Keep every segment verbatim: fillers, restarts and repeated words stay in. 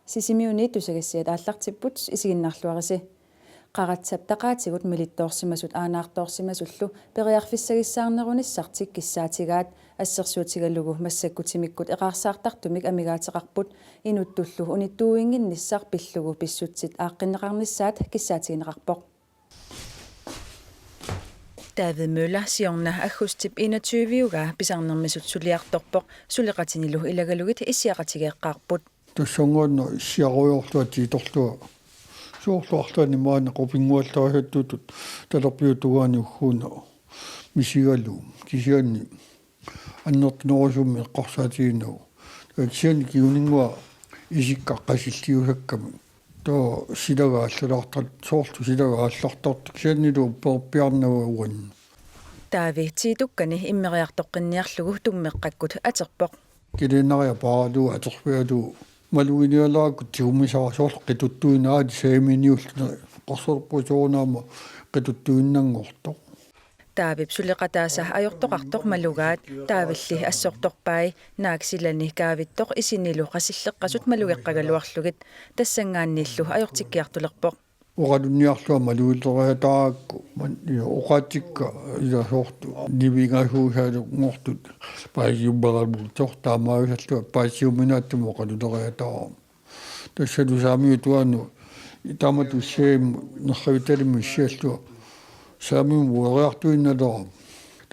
Sisimiuni tusagassiat aallartipput, isiginnaarluarisi. Qaratsap taqaatigut milittoorsimasut aanaartoorsimasullu periarfissagissaarnerunissartik kissaatigaat, assersuutigalugu massakkut timikkut eqaarsaartartumik amigaateqarput, inuttullu unittuuinnginnissaq pillugu pissutsit aaqqinneqarnissaat kissaatigineqarpoq. David Møller siorna aggustip enogtyve-ugaa pisarnermisut suliartorpoq, suleqatinilu ilagalugit issiaqatigeeqqaarput. Tassannguanna issiarujoorlunga tiitorlunga. Soorlu arlaanni maani qupinnguallarisatut talerpiup tungaani ugguuna misigalugu. Kisianni annertunerusumik eqqarsaatiginagu. Kisianni kingorna isikka qasilliusakkamik. Taava silagaa allalaartar-, soorlu silagaa allartartoq kisiannilu upperpiarnagu uanni. David tiitukkani immeriartoqqinniarlugu tummeqqakkut aterpoq. Kiliinnaria paaralugu aterfigalugu maluginialerakkit tigummisara soorlu qituttuinnaat saaminiulluni qorsorpuusorunaama qituttuinnanngortoq. Davidip suleqataasa ajortoqartoq malugaat, Davidilli assortorpai, naak silani kaavittoq isinilu qasilleqqasut malugeqqagaluarlugit, tassanngaanniillu ajortikkiartulerpoq. Oqalunniarlunga malugileriatarakku, man-, ila oqaatsikka ila soorlu livingasuusaanngortut paasiummaraluartoq taamaasillunga paasiuminaattumik oqaluleriataarama. Tassalu saamiutuaanu taamatut saamimut nerrivitalimmik issiallunga saamimut ueriartuinnalerama.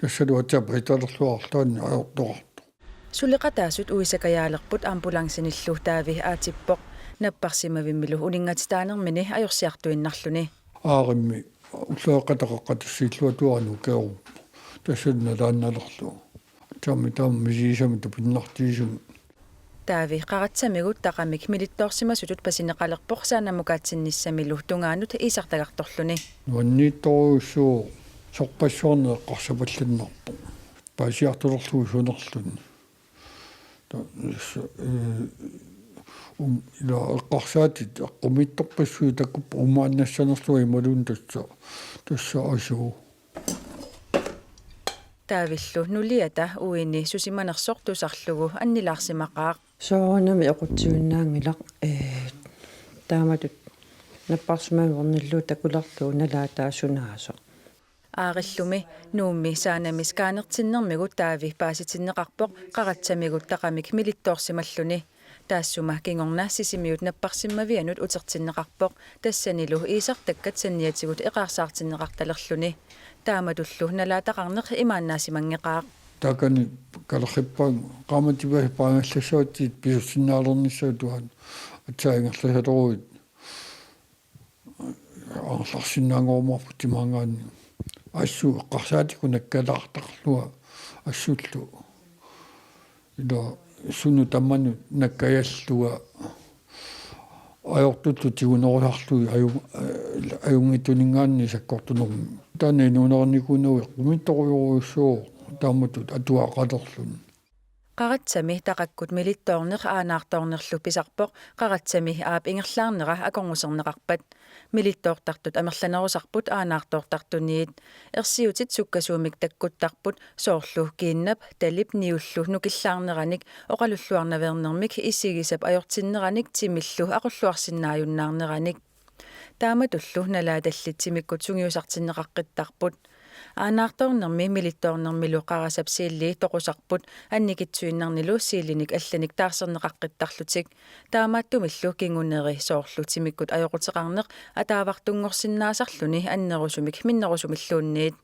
Tassalu aatsaat paitalerluartaanni ajortoqartoq. Suleqataasut uisakajaalerput ambulancenillu David aatippoq, napparsimmavimmilu uninngatitaanermini ajorsiartuinnarluni. Aarimmi ulloqeqqata qaqqat tassilluatuarani ukerup. Tassalu nalaannalerlugu. Taama taama misigisami tapinnartigisami. David qaratsamigut taqamik milittoorsimasutut pasineqalerpoq saannamukaatsinissamilu tungaanut iisartagartorluni. Nuanniittorujussuuvoq sorpassuarnik eqqarsapallannarpoq. Paasiartulerlugu sunerluni. Ta-, s-, ee, um, ila eqqarsaatit eqqumiitsorpassuit takup uumaannassanerlugit imaluunniit tassa, tassa asuu. Davidillu nuliata uini susimanersoq tusarlugu annilaarsimaqaaq. Soorunami equtsivinnaanngilaq, ee, taamatut napparsimmavimmi takulerlugu nalaataa sunaasoq. Aarillumi Nuummi saanami scannertinnermigut David paasitinneqarpoq qaratsamigut taqamik milittoorsimalluni. Taassuma kingorna Sisimiut napparsimmavianut utertinneqarpoq, tassanilu iisartakkat saniatigut eqaarsaartinneqartalerluni. Taamatullu nalaataqarneq imaannaasimanngilaq. Taakani kalerrippaat qaammatit paangallassavatsigut pisussinnaalernissaq utuaat. Aatsaat ingerlasaleruit angerlarsinnaanngorumaarput timaangaanni. Assut eqqarsaatikkut nakkalaartarlunga assullu. Ila sunut tamanut nakkajallunga ajortullu tigunerusarlugit aju-, ajunngitsuninngaanniit sakkortunermik. Taanna inuunernikuunagu eqqumiitsorujorujussuuvoq taamatut atuaqalerluni. Qaratsami taqakkut milittoorneq aanaartoornerlu pisarpoq qaratsami aap ingerlaarnera akornuserneqarpat. Milittoortartut amerlanerusarput aanaartoortartuniit. Ersiutit sukkasuumik takkuttarput, soorlu kiinnap, talip niullu nukillaarneranik, oqalulluarnaveernermik isigisap ajortinneranik timillu aqulluarsinnaajunnaarneranik. Taamatullu nalaatallit timikkut sungiusartinneqaqqittarput. Aanaartoornermi milittoornermilu qarasap siilii toqusarput annikitsuinnarnilu siilinik allanik taarserneqaqqittarlutik. Taamaattumillu kinguneri soorlu timikkut ajoquteqarneq ataavartunngorsinnaasarluni annerusumik minnerusumilluunniit.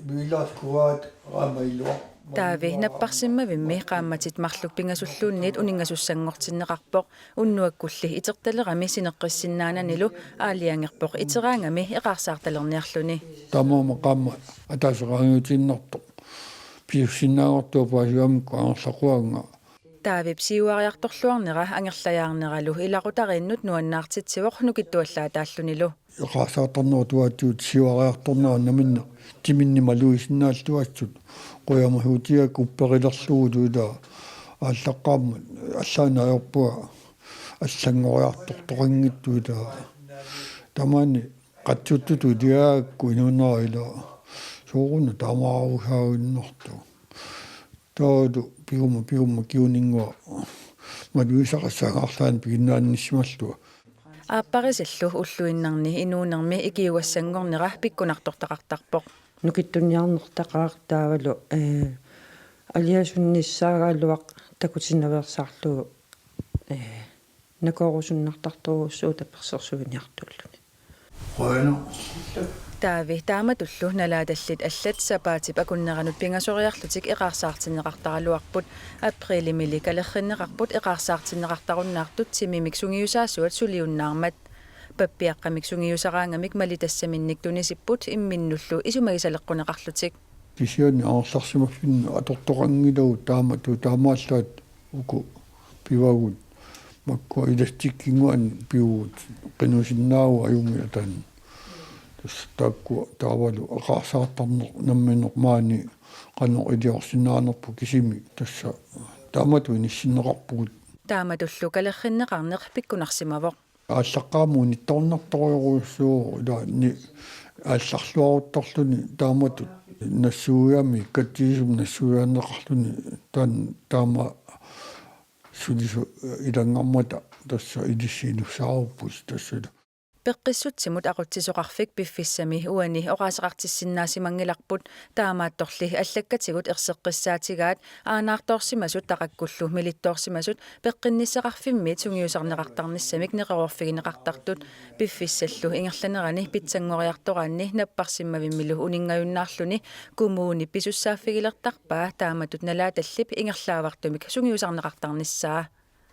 Biilaskuaat qaamailuaq. David napparsimmavimmi qaammatit marluk pingasulluunniit uninngasussanngortinneqarpoq, unnuakkulli itertalerami sineqqissinnaananilu aalajangerpoq iteraangami eqaarsaartalerniarluni. Taamaammat qaammat ataaseq qaangiutiinnartoq. Pisussinnaanngortoq paasigamikku angerlaquaannga. Davidip siuariartorluarnera angerlajaarneralu ilaqutariinnut nuannaartitsivoq nukittuallaataallunilu. Eqaarsaartarnerup tuaatigut siuariartornera namminneq timinni malugisinnaalluassut. Qujamasuutigaakku upperilerlugulu ila aallaqqaammat allaanngoriarpunga allanngoriartortoqanngitsoq ila. Tamaani qatsuttutut iligaagakku inuunera ila sooruna taamaarusaaginnartoq. Taavalu piguma, piguma kingorna Malugisaqassaaq arlaannik piginnaanissimallugu. Aapparisallu ulluinnarni inuunermi ikiugassanngornera pikkunartortaqartarpoq. Nukittunniarnertaqaaq taavalu, ee, aliasunnissaagaluaq takutinnaveersaarlugu, ee, nakoorusunnartartorujussuuvoq tapersersuiniartuulluni. Qujanaq. Taavi taamatullu nalaatallit allat sapaatip akunneranut pingasoriarlutik eqaarsaartinneqartaraluarput. Aprilimili kalerrinneqarput eqaarsaartinneqartarunnaartut timimik sungiusaasuat suliunnaarmat. Pappiaqqamik sungiusaraangamik malitassaminnik tunisipput imminnullu isumagisaleqquneqarlutik. Kisianni angerlarsimaffinni atortoqanngilagut taamatut, taamaallaat uku pivagut, makkua elastikkinnguanik pivugut, qinusinnaavagut ajunngilaq taanna. Tassa taakkua taavalu eqaarsaartarneq nammineq maani qanoq iliorsinnaanerput kisimi, tassa taamatut inissinneqarpugut. Taamatullu kalerrinneqarneq pikkunarsimavoq. Aallaqqaammut unittoornartorujorujussuuvoq, ilaanni aallarluaruttorluni taamatut nassuiami katsiisum nassuiaanneqarluni, taanna taama sulisut ilanngarmata tassa ilissi inussaarupput tassa ila. Peqqissutsimut aqutsisoqarfik piffissami uani oqaaseqartissinnaasimanngillarput, taamaattorli allakkatigut erseqqissaatigaat aanaartoorsimasut taqakkullu milittoorsimasut peqqinnissaqarfimmiit sungiusarneqartarnissamik neqeroorfigineqartartut. Piffissallu ingerlanerani pitsanngoriartoraanni napparsimmavimmilu uninngajunnaarluni kommunip pisussaaffigilertarpaa taamatut nalaatallip ingerlaavartumik sungiusarneqartarnissaa.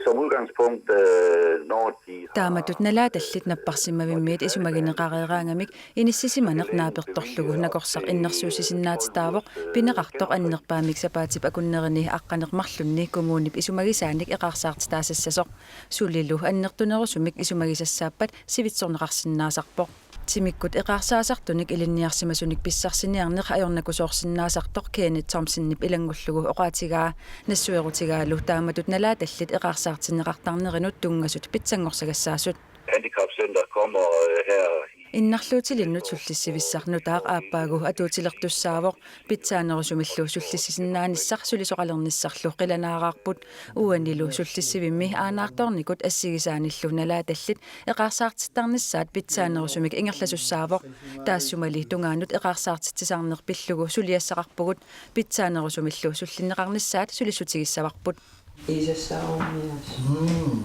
Som udgangspunkt, øh, når de har, taamatut nalaatallit napparsimmavimmiit isumagineqareeraangamik inissisimaneq naapertorlugu nakorsaq innersuussisinnaatitaavoq, pineqartoq annerpaamik sapaatip akunnerini aqqaneq-marlunni kommunip isumagisaanik eqaarsaartitaasassasoq. Sulilu annertunerusumik isumagisassaappat sivitsorneqarsinnaasarpoq. Timikkut eqaarsaasartunik ilinniarsimasunik pissarsiniarneq ajornakusoorsinnaasartoq Kenneth Thomsenip ilanngullugu oqaatigaa, nassuerutigaalu taamatut nalaatallit eqaarsaartinneqartarnerinut tunngasut pitsanngorsagassaassasut. Handicapcenter kommer, øh, her i Innarluutilinnut sullissivissaq nutaaq aappaagu atuutilertussaavoq, pitsaanerusumillu sullissisinnaanissaq sulisoqalernissarlu qilanaaraarput. Uanilu sullissivimmi aanaartoornikut assigisaanillu nalaatallit eqaarsaartittarnissaat pitsaanerusumik ingerlasussaavoq. Taassumali tungaanut eqaarsaartitsisarneq pillugu suliassaqarpugut, pitsaanerusumillu sullinneqarnissaat sulissutigissavarput. Iisassaarummias. Mm.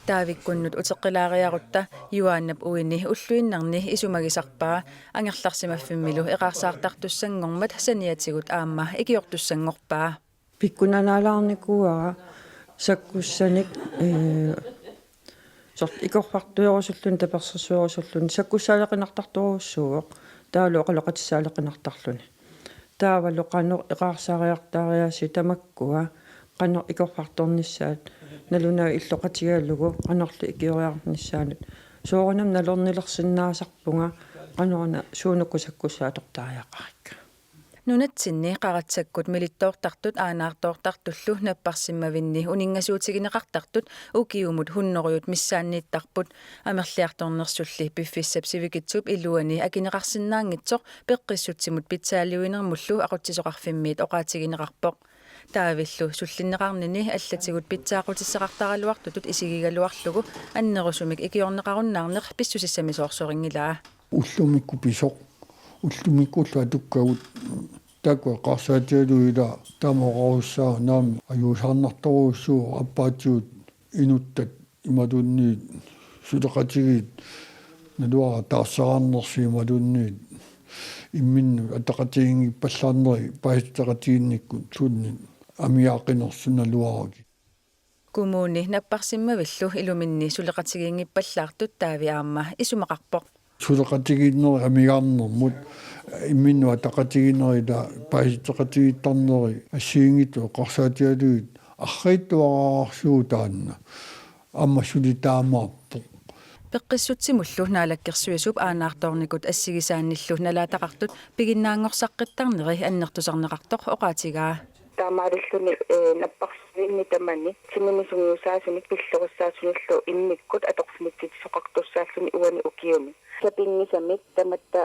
Taavikkunnut uteqqilaariarutta Juaannap uini ulluinnarni isumagisarpaa, angerlarsimaffimmilu eqaarsaartartussanngormat saniatigut aamma ikiortussanngorpaa. Pikkunanaalaarnikuuara sakkussanik, ee, soorlu ikorfartuerusulluni tapersersuerusulluni sakkussaaleqinartartorujussuuvoq, taavalu oqaloqatissaaleqinartarluni. Taavalu qanoq eqaarsaariartaariaaseq tamakkua, qanoq ikorfartornissaat, nalunaaq illoqatigalugu qanorlu ikioriarnissaanut. Soorunami nalornilersinnaasarpunga qanoruna suunuku sakkussaa atortariaqarikka. Nunatsinni qaratsakkut milittoortartut aanaartoortartullu napparsimmavinni uninngasuutigineqartartut ukiumut hunnorujut missaanniittarput. Amerliartornersulli piffissap sivikitsup iluani akineqarsinnaanngitsoq peqqissutsimut pitsaaliuinermullu aqutsisoqarfimmiit oqaatigineqarpoq. Taavillu sullinneqarnini allatigut pitsaaqutissaqartaraluartutut isigigaluarlugu annerusumik ikiorneqarunnaarneq pissusissamisoorsurinngilaa. Ullumikkut pisoq. Ullumikkullu atukkagut. Taakku eqqarsaatigalugit ila taama oqarussaaq, naamik ajuusaarnartorujussuuvoq aappaatigut inuttat imaluunniit suleqatigiit, naluara taarseraarnersi imaluunniit imminnut ataqatigiinngippallaarneri paasitaqatigiinnikkut suunnik amigaaqinersoq naluaragi. Kommuni napparsimmavillu iluminni suleqatigiinngippallaartut Taavi aamma isumaqarpoq. Suleqatigiinnerit amigaarnermut imminnut ataqatigiinnerit ila paasitaqatigiittarneri assigiinngitsut eqqarsaatigalugit arriitsuararsuuvoq taanna. Aamma suli taamaappoq. Peqqissutsimullu Naalakkersuisup aanaartoornikut assigisaannillu nalaataqartut piginnaanngorsaqqittarneri annertusarneqartoq oqaatigaa. Taamaalilluni, ee, napparsimavinni tamani timimik sungiusaasunik pillorissaasunillu immikkut atorfinitsitsisoqartussaalluni uani ukiuni. Sapinngisamik tamatta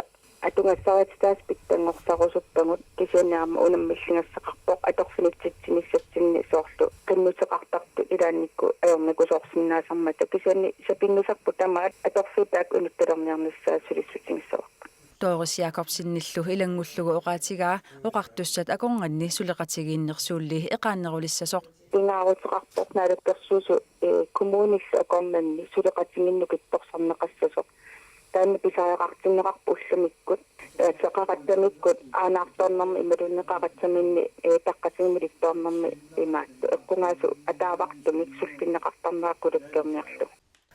Atugassarititaasa pitsanngortarusuppagut kisianni aamma unammilligassaqarpoq atorfinitsitsinissatsinni soorlu qinnuteqartartut ilaannikkut ajornakusoorsinnaasarmata kisianni sapinngisarput tamaat atorfiit taakku inuttalerniarnissaat sulissutigissavarput. Doris Jakobsenillu ilanngullugu oqaatigaa oqartussat akornanni suleqatigiinnersuulli eqaannerulissasoq. Pingaaruteqarpoq naalakkersuisut, eh, kommunillu akornanni suleqatigiinneq nukittorsarneqassasoq. Taanna pisariaqartinneqarpoq ullumikkut. Eh, qaqattamikkut aanaartoornermi imaluunniit qaqattaminni, eh, taqqatigimilittoornermi imaattoq. Eqqugaasut ataavartumik sullinneqartarnerat qulakkeerniarlugu.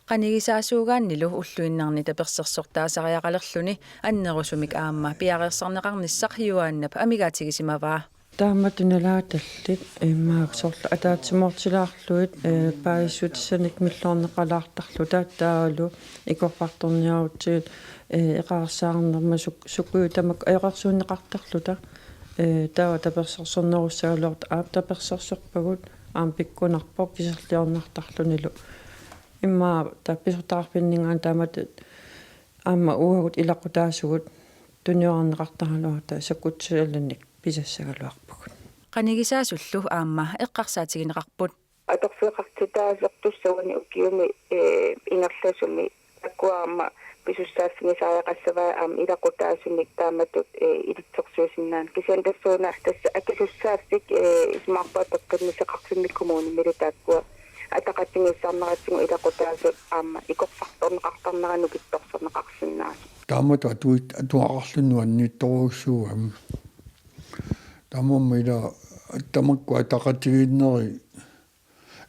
Qanigisaasuugaannilu ulluinnarni tapersersortaasariaqalerluni annerusumik aamma piareersarneqarnissaq Juaannap amigaatigisimagaa. Taamatut nalaatallit, eh, immaqa soorlu ataatsimoortilaarlugit, eh, paasissutissanik milluarneqalaartarluta taavalu ikorfartorniarutsigit, eh, eqaarsaarnerma suk-, sukkui tamakku ajoqersuunneqartarluta, eh, taava tapersersornerussagaluartoq aap tapersersorpagut aamma pikkunarpoq kiserliornartarlunilu. Immaqa taava pisortaqarfinninngaanniit taamatut aamma uagut ilaqutaasugut tuniorarneqartaraluarutta sakkutseriallannik pisassagaluarpugut. Qanigisaasullu aamma eqqarsaatigineqarput. Atorfeqartitaasortussagunik ukiumi, eh, ingerlasumi taakkua aamma pisussaaffigisariaqassavaat aamma ilaqutaasunik taamatut, eh, ilitsersuisinnaaneq. Kisianni tassuuna tassa akisussaaffik, eh, isumaqarpunga peqqinnisseqarfimmi kommunimilu taakkua ataqatigiissaarneratigut ilaqutaasut aamma ikorfartorneqartarnerat nukittorsarneqarsinnaasut. Taamatut atuit-, atuaqarluni nuanniittorujussuugami. Taamaammat ila tamakku ataqatigiinnerit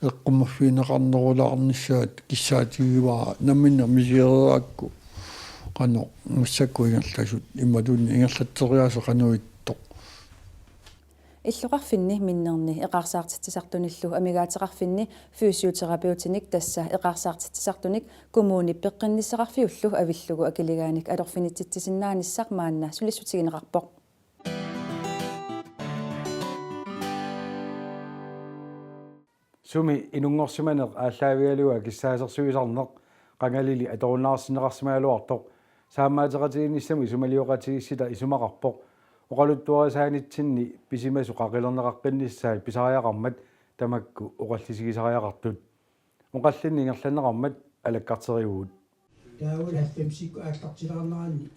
eqqumaffigineqarnerulaarnissaat kissaatigivara nammineq misigereerakku qanoq massakkut ingerlasut imaluunniit ingerlatseriaaseq qanoq ittoq. Illoqarfinni minnerni eqaarsaartitsisartunillu amigaateqarfinni fysioterapeutinik tassa eqaarsaartitsisartunik kommunip peqqinnissaqarfiullu avillugu akiligaanik atorfinitsitsisinnaanissaq maanna sulissutigineqarpoq. Sumi inunngorsimaneq aallaavigalugu akissaasersuisarneq qangalili atorunnaarsinneqarsimagaluartoq saammaateqatigiinnissamut isumalioqatigiissitaq isumaqarpoq oqaluttuarisaanitsinni pisimasut qaqilerneqaqqinnissaat pisariaqarmat tamakku oqallisigisariaqartut. Oqallinneq ingerlanneqarmat alakkarterivugut. Taavalu halvfemsikkut aallartilaarneranni, eh,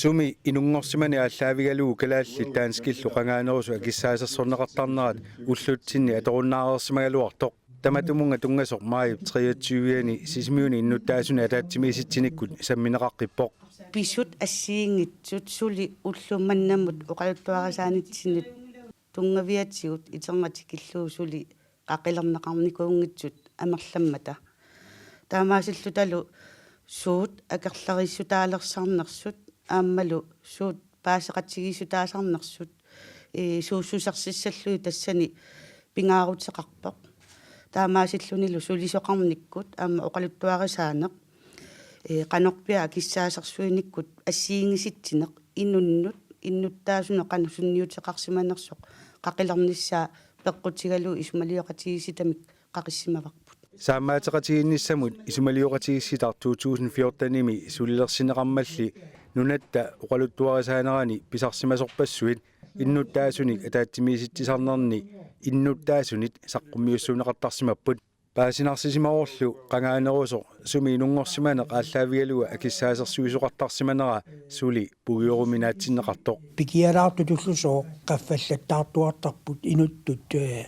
sumi inunngorsimaneq aallaavigalugu kalaallit danskillu qangaanerusut akissaasersorneqartarnerat ullutsinni atorunnaareersimagaluartoq. Tamatumunnga tunngasoq maajip treogtyve-ani Sisimiuni innuttaasunik ataatsimiisitsinikkut sammineqaqqippoq. Pisut assigiinngitsut suli ulloq mannamut oqaluttuarisaanitsinnut tunngaviatigut iternatikillugu suli qaqilerneqarnikuunngitsut amerlammata. Taamaasillutalu suut akerleriissutaalersarnersut aammalu suut paaseqatigiissutaasarnersut, ee, suussusersissallugit tassani pingaaruteqarpoq. Taamaasillunilu sulisoqarnikkut aamma oqaluttuarisaaneq, ee, qanorpiaq akissaasersuinikkut assigiinngisatsineq inunnut innuttaasunut qanoq sunniuteqarsimanersoq qaqilernissaa peqqutigalugu isumalioqatigiissitamik qaqisimavarput. Saammaateqatigiinnissamut isumalioqatigiissitaq to tusind fjorten-imi sulilersinneqarmalli nunatta oqaluttuarisaanerani pisarsimasorpassuit innuttaasunik ataatsimiisitsisarnerni innuttaasunit saqqummiussuunneqartarsimapput. Paasinarsisimavorlu qangaanerusoq sumi inunngorsimaneq aallaavigalugu akissaasersuisoqartarsimanera suli pugioruminaatsinneqartoq. Pikialaartutullu sooq qaffallattaartuartarput inuttut, eh,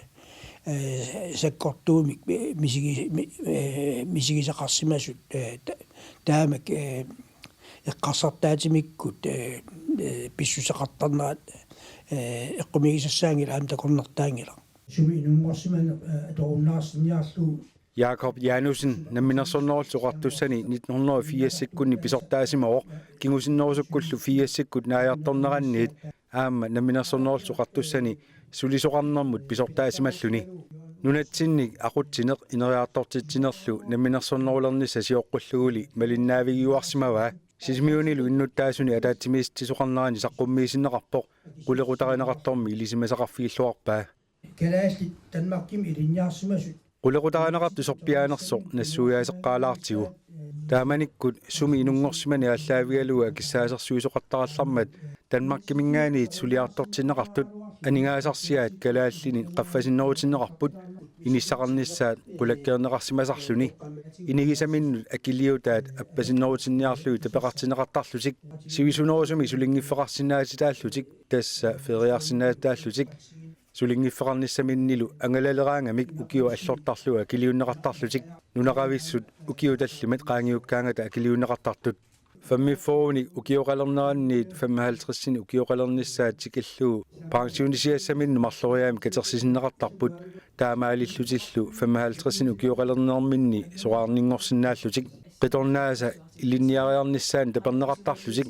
eh, sakkortuumik, eh, misigi-, mi-, eh, misigisaqarsimasut, eh, ta-, taamak, eh, eqqarsartaatimikkut, eh, eh, pissuseqartarnerat, eh, eqqumiigisassaanngilaq aamma takornartaanngilaq. Sumi inunngorsimaneq, eh, atorunnaarsinniarlugu. Jakob Janussen Namminersornerullutik Oqartussani nitten hundrede og firs-ikkunni pisortaasimavoq, kingusinnerusukkullu firs-ikkut naajartorneranniit aamma Namminersornerullutik Oqartussani sulisoqarnermut pisortaasimalluni. Nunatsinnik aqutsineq ineriartortitsinerlu namminersornerulernissaq sioqqulluguli malinnaavigiuarsimavaa. Sisimiunilu innuttaasunik ataatsimiisitsisoqarnerani saqqummiisinneqarpoq qulequtarineqartormi ilisimasaqarfigilluarpaa. Kalaallit Danmarkimi ilinniarsimasut. Qulequtarineqartut sorpiaanersoq nassuiaaseqqaalaartigu. Taamanikkut sumi inunngorsimani aallaavigalugu akissaasersuisoqartarallarmat Danmarkiminngaanniit suliartortinneqartut aningaasarsiaat kalaallinit qaffasinnerutinneqarput inissaqarnissaat qulakkeerneqarsimasarluni. Inigisaminnut akiliutaat appasinnerutinniarlugit tapeqartinneqartarlutik, sivisunerusumik sulinngiffeqarsinnaatitaallutik, tassa feriarsinnaatitaallutik, sulinngiffeqarnissaminnilu angalaleraangamik ukiut allortarlugit akiliunneqartarlutik, nunaqavissut ukiut tallimat qaangiukkaangata akiliunneqartartut. Femogfyrrenik ukioqalerneranniit femoghalvtredsinik ukioqalernissaat tikillugu pensionisiassaminnut marloriaammik katersisinneqartarput, taamaalillutillu femoghalvtredsinik ukioqalernerminni soraarninngorsinnaallutik. Qitornaasa ilinniariarnissaannik taperneqartarlutik,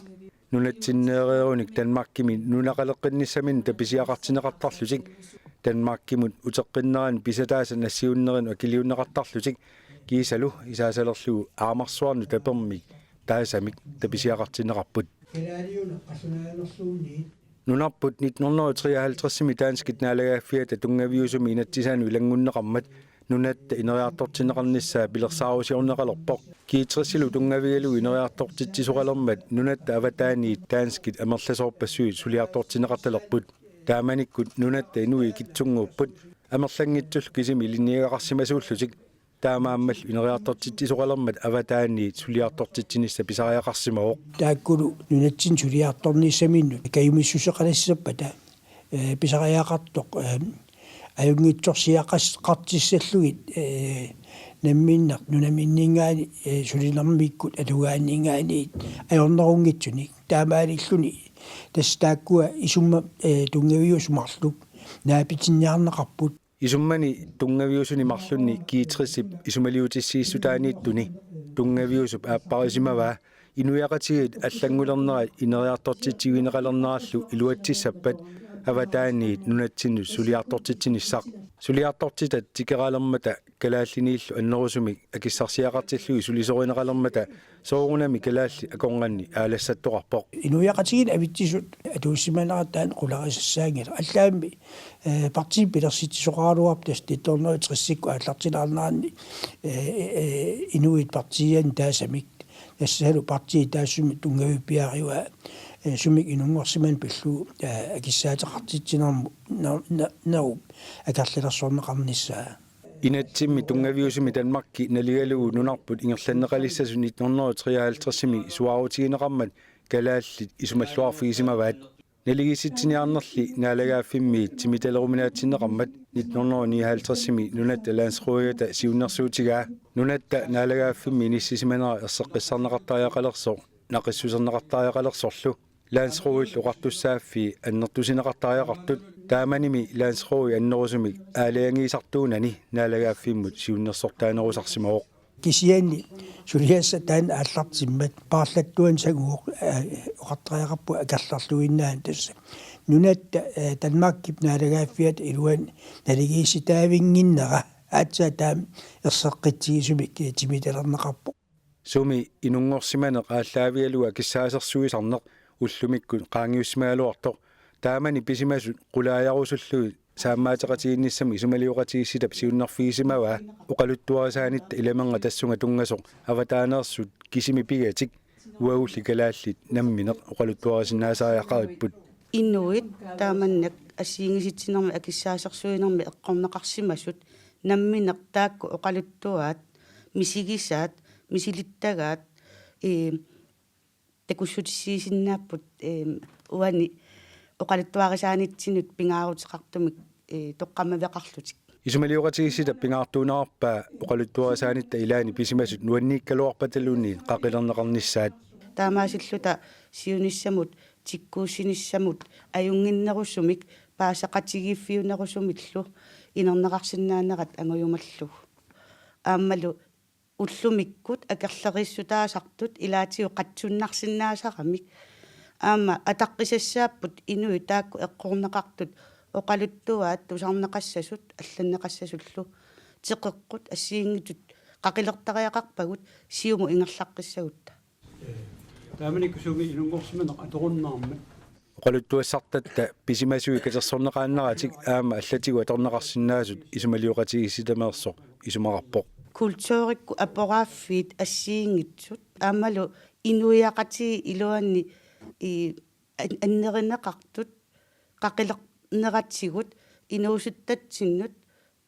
nunatsinneereerunik Danmarkimi nunaqaleqqinnissaminnik tapisiaqartinneqartarlutik, Danmarkimut uteqqinnerani pisataasa nassiunnerinut akiliunneqartarlutik, kiisalu isaasalerlugu aamarsuarnut tapermik taasamik tapisiaqartinneqarput. Nunarput nitten hundrede og treoghalvtredsimi danskit naalagaaffiata tunngaviusumi inatsisaanut ilanngunneqarmat nunatta ineriartortinneqarnissaa pilersaarusiorneqalerpoq. G tres-ilu tunngavigalugu ineriartortitsisoqalermat nunatta avataaniit danskit amerlasoorpassuit suliartortinneqartalerput. Taamanikkut nunatta inuit ikittunnguupput, amerlanngitsullu kisimi ilinniagaqarsimasuullutik. Taamaammallu ineriartortitsisoqalermat avataaniit suliartortitsinissaq pisariaqarsimavoq. Taakkulu nunatsinni suliartornissaminnut kajumissuseqalissappata, ee, pisariaqartoq, ee, ajunngitsorsiaqas-, qartissallugit, ee, namminneq nunaminninngaanniit, ee, sulinermikkut atugaanninngaanniit ajornerunngitsunik. Taamaalilluni tassa taakkua isummat, ee, tunngaviusut marluk naapitinniarneqarput. Isummani tunngaviusuni marlunni G tres-ip isumaliutissiissutaaniittuni tunngaviusup aapparisimavaa inuiaqatigiit allanngulernera ineriartortitsivigineqalernerallu iluatsissappat avataaniit nunatsinnut suliartortitsinissaq. Suliartortitat tikeralermata kalaalliniillu annerusumik akissarsiaqartillugit sulisorineqalermata soorunami kalaallit akornanni aalassattoqarpoq. Inuiaqatigiinni avitsisut atuussimanerat taanna qularisassaanngilaq. Allaammi, ee, partiit pilersitsisoqaraluarput tassa nitten hundrede og tres-ikkut aallartilaarneranni, ee, ee, inuit partiianni taasamik. Tassalu partiit taassuma tunngavippiarivaa, ee, sumik inunngorsimaneq pillugu, ee, akissaateqartitsinermut na-, na-, narup akerlilersorneqarnissaa. Inatsimmi tunngaviusumi Danmarki naligalugu nunarput ingerlanneqalissasut nitten hundrede og treoghalvtreds-imi suaarutigineqarmat kalaallit isumalluarfigisimavaat. Naligiissitsiniarnerli naalagaaffimmiit timitaleruminaatsinneqarmat nitten hundrede og nioghalvtreds-imi nunatta landsrådigata siunnersuutigaa. Nunatta naalagaaffimmi inissisimanera erseqqissarneqartariaqalersoq naqissuserneqartariaqalersorlu. Landsrådillu oqartussaaffii annertusineqartariaqartut, taamanimi landsrådi annerusumik aalajangiisartuunani naalagaaffimmut siunnersortaanerusarsimavoq. Kisianni suliassaq taanna aallartimmat paarlattuani sanguvoq, ee, oqartariaqarpoq akerlerluinnaani tassa. Nunatta, ee, Danmarkip naalagaaffiata iluani naligiissitaavinnginnera aatsaat taama erseqqitsigisumik, ee, timitalerneqarpoq. Sumi inunngorsimaneq aallaavigalugu akissaasersuisarneq ullumikkut qaangiussimagaluartoq. Taamani pisimasut qulaajarusullugit saammaateqatigiinnissamut isumalioqatigiissitap siunnerfigisimavaa oqaluttuarisaanitta ilamernga tassunga tunngasoq avataaneersut kisimi pigatik uagulli kalaallit namminneq oqaluttuarisinnaasariaqaripput. Inuit taamannak assigiinngisitsinnermi akissaasersuinermi eqqorneqarsimasut namminneq taakku oqaluttuaat, misigisaat, misilittagaat, ee, takussutissiisinnaapput, ee, uani oqaluttuarisaanitsinnut pingaaruteqartumik, ee, toqqammaveqarlutik. Isumalioqatigiissitap pingaartuunerarpaa oqaluttuarisaanitta ilaanni pisimasut nuanniikkaluarpataluunniit qaqilerneqarnissaat. Taamaasilluta siunissamut, tikkuussinissamut, ajunnginnerusumik, paasisaqatigiiffiunerusumillu inerneqarsinnaanerat angujumallugu. Aammalu ullumikkut akerleriissutaasartut ilaatigut qatsunnarsinnaasaramik. Aamma ataqqisassaapput inuit taakku eqqorneqartut oqaluttuaat tusarneqassasut allanneqassasullu. Teqeqqut assigiinngitsut qaqilertariaqarpagut siumut ingerlaqqissagutta. Taamanikkut sumi inunngorsimaneq atorunnaarmat. Oqaluttuassartatta pisimasuit katersorneqaannaratik aamma allatigut atorneqarsinnaasut isumalioqatigiissitameersoq isumaqarpoq. Kulturikkut aporaaffiit assigiinngitsut aammalu inuiaqatigiit iluanni i an-, annerineqartut qaqilerneratigut inuusuttatsinnut,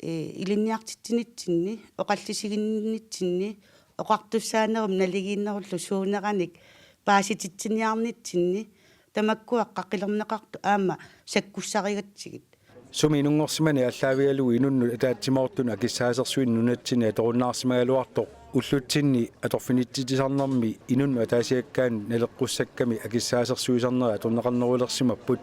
ee, ilinniartitsinitsinni, oqallisiginnitsinni, oqartussaanerup naligiinnerullu suuneranik paasititsiniarnitsinni, tamakkua qaqilerneqartut aamma sakkussarigatsigit. Sumi inunngorsimani aallaavigalugu inunnut ataatsimoortunut akissaasersuineq nunatsinni atorunnaarsimagaluartoq ullutsinni atorfinitsitsisarnermi inunnut ataasiakkaanut naleqqussakkami akissaasersuisarnerit atorneqarnerulersimapput,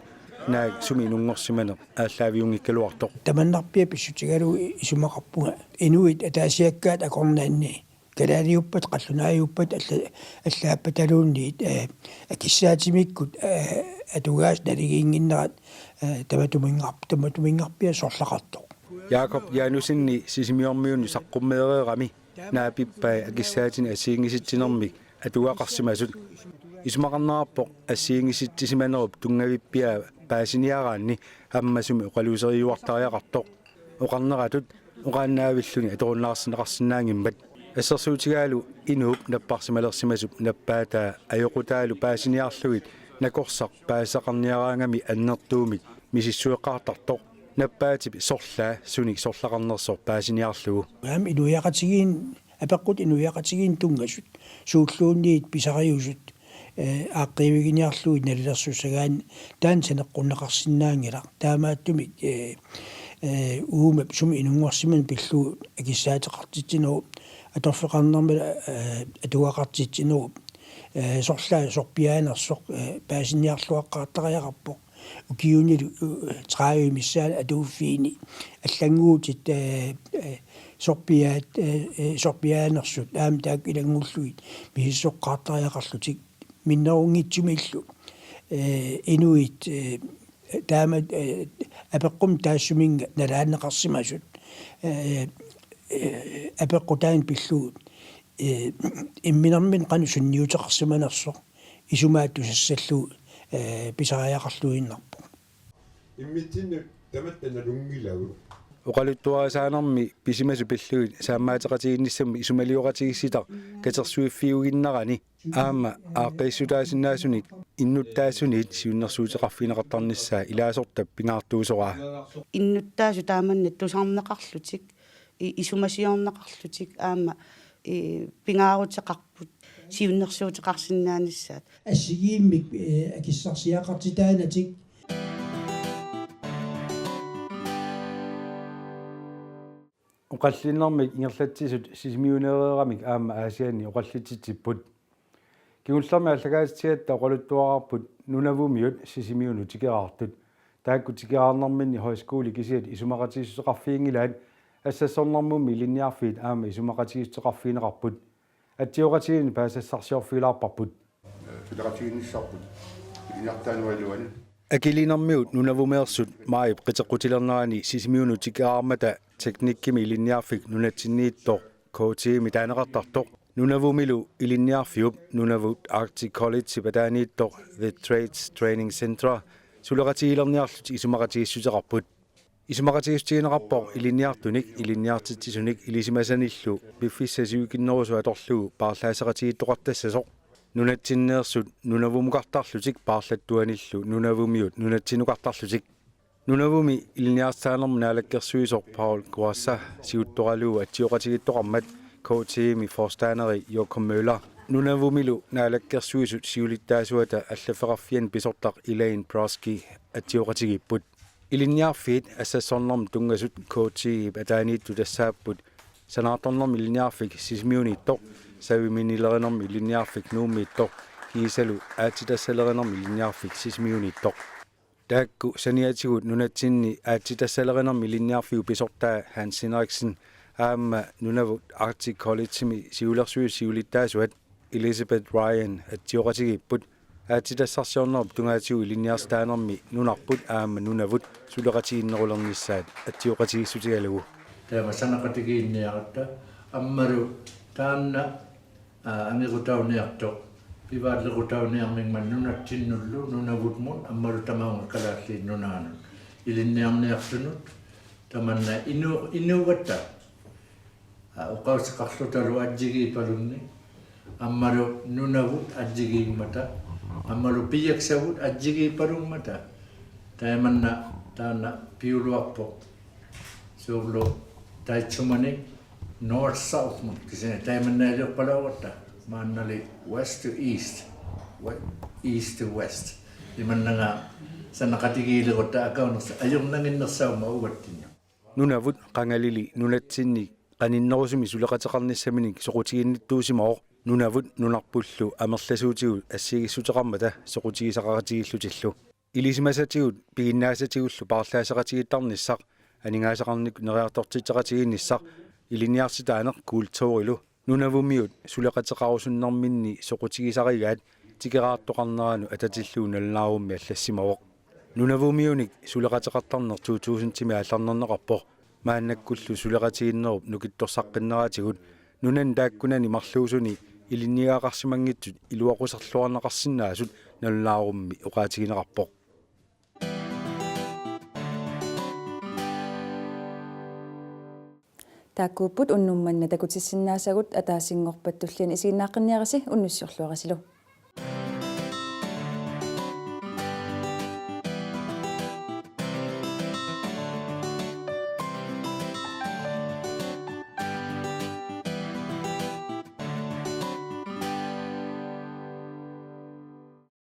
naak sumi inunngorsimaneq aallaaviunngikkaluartoq. Tamannarpiaq pissutigalugu isumaqarpunga inuit ataasiakkaat akornanni kalaaliuppat, qallunaajuuppat, alla-, allaappataluunniit, eh, akissaatimikkut, eh, atugaasut naligiinnginnerat, eh, tamatuminngar-, tamatuminngarpiaq sorlaqartoq. Jakob Janussenip Sisimiormiunut saqqummeereerami naapippai akissaatinik assigiinngisatsinermik atugaqarsimasut. Isumaqarnerarpoq assigiinngisitsisimanerup tunngavippiaa paasiniaraanni ammasumik oqaluuseriuartariaqartoq, oqarneratut oqaannaavilluni atorunnaarsinneqarsinnaanngimmat. Assersuutigaalu inuup napparsimalersimasup nappaataa ajoqutaalu paasiniarlugit nakorsaq paasisaqarniaraangami annertuumik misissueqqaartartoq, nappaatip sorlaa sunik sorlaqarnersoq paasiniarlugu. Aamma inuiaqatigiin-, apeqqut inuiaqatigiinnut tunngasut, suulluunniit pisariusut, eh, aaqqiiviginiarlugit nalilersussagaanni taanna saneqqunneqarsinnaanngilaq. Taamaattumik, eh, eh, uuma sumi inunngorsimani pillugu akissaateqartitsinerup atorfeqarnermik, eh, atugaqartitsinerup, eh, sorlaa sorpiaanersoq, eh, paasiniarluaqqaartariaqarpoq. Ukiunilu, eh, tredive missaani atuuffiini allannguutit, eh, eh, sorpiaat, eh, eh, sorpiaanersut aamma taakku ilanngullugit misissoqqaartariaqarlutik minnerunngitsumillu, eh, inuit, eh, taama, eh, apeqqummi taassuminnga nalaanneqarsimasut, eh, eh, apeqqutaannik pillugu, eh, imminermini qanoq sunniuteqarsimanersoq isumaattusassallugu, eh, pisariaqarluinnarpoq. Immitsinnut tamatta nalunngilagut. Oqaluttuarisaanermi pisimasut pillugit saammaateqatigiinnissamut isumalioqatigiissitaq katersuiffiuinnarani aamma aaqqiissutaasinnaasunik innuttaasuniit siunnersuuteqarfigineqartarnissaa ilaasortap pingaartuusoraa. Innuttaasut taamanna tusarneqarlutik, i-, isumasiorneqarlutik aamma, i-, pingaaruteqarput siunnersuuteqarsinnaanissaat. Assigiimmik, eh, akissarsiaqartitaanatik. Oqallinnermik ingerlatsisut Sisimiuneereeramik aamma Aasianni oqallitsitsipput. Kingullermik aallakaatitsigatta oqaluttuararput Nunavumiut Sisimiunut tikeraartut. Taakku tikeraarnerminni højskoli kisiat isumaqatigiissuteqarfiginngilaat, assassornermummi ilinniarfiit aamma isumaqatigiissuteqarfigineqarput. Atsioqatigiinni paasisassarsiorfigilaarparput. Pileqatigiinnissarput ilinniartitaanerup iluani. Akilinermigut Nunavumeersut maajip qiteqqutilernerani Sisimiunut tikeraarmata teknikkimi ilinniarfik nunatsinniittoq K T-mi taaneqartartoq, Nunavumilu ilinniarfiup Nunavut Arctic Collegeip ataaniittoq The Trades Training Centre suleqatigiilerniarlutik isumaqatigiissuteqarput. Isumaqatigiissutigineqarpoq ilinniartunik, ilinniartitsisunik ilisimasanillu piffissaq sivikinnerusoq atorlugu paarlaasseqatigiittoqartassasoq. Nunatsinneersut Nunavumukartarlutik paarlattuanillu Nunavumiut nunatsinnukartarlutik. Nunavumi Ilinniartitaanermut Naalakkersuisoq Paul Kuasa siuttoralugu atsioqatigiittoqarmat, K T-mi forstanderi Joachim Møller Nunavumilu Naalakkersuisut siulittaasuata allaffeqarfiani pisortaq Elaine Brodsky atsioqatigiipput. Ilinniarfiit assassornermut tunngasut K T-ip ataaniittut tassaapput Sanaartornermut Ilinniarfik Sisimiuniittoq, Saviminilerinermut Ilinniarfik Nuummiittoq kiisalu aatsitassalerinermut ilinniarfik Sisimiuniittoq. Taakku saniatigut nunatsinni aatsitassalerinermut ilinniarfiup pisortaa Hans Henriksen aamma Nunavut Arctic Collegemi siulersuisut siulittaasuat Elizabeth Ryan atsioqatigiipput. Aatsitassarsiornerup tungaatigut ilinniartitaanermi nunarput aamma Nunavut suleqatigiinnerulernissaat atsioqatigiissutigalugu. Taama sanaqatigiinniaratta aammalu taanna, aa, angerutauniartoq pivaallerutauniarningmat nunatsinnullu Nunavumut aammalu tamaanga Kalaallit Nunaannut ilinniarniartunut tamanna inu-, inuugatta Oqaaseqarlutalu ajjigiippalunni, aammalu Nunavut ajjigiimmata, aammalu piaksavut ajjigiippalummata. Taimanna taanna piuluarpoq. Soorlu taitsumani north south-mut kisianni taimannaaliorpalaaratta, maannali west to east, we-, east to west. Imannaga sanaqatigiilerutta akaanersa ajornannginnersaammat uatsinnut. Nunavut qangalili nunatsinni qaninnerusumik suleqateqarnissaminik soqutiginnittuusimavoq Nunavut nunarpullu amerlasuutigut assigiissuteqarmata soqutigisaqaqatigiillutillu. Ilisimasatigut piginnaassatigullu paarlaasseqatigiittarnissaq, aningaasaqarnikkut neriartortitseqatigiinnissaq, ilinniartitaaneq kulturilu Nunavumiut suleqateqarusunnerminni soqutigisarigaat tikeraartoqarneranut atatillugu nalunaarummi allassimavoq. Nunavumiunik suleqateqartarneq to tusindimi aallarnerneqarpoq. Maannakkullu suleqatigiinnerup nukittorsaqqinneratigut nunani taakkunani marluusuni ilinniagaqarsimanngitsut iluaqusarluarneqarsinnaasut nalunaarummi oqaatigineqarpoq. Taakkuupput unnuk manna takutissinnaasagut, ataasinngorpat tulliani isiginnaaqqinniarisi, unnussiorluarisilu.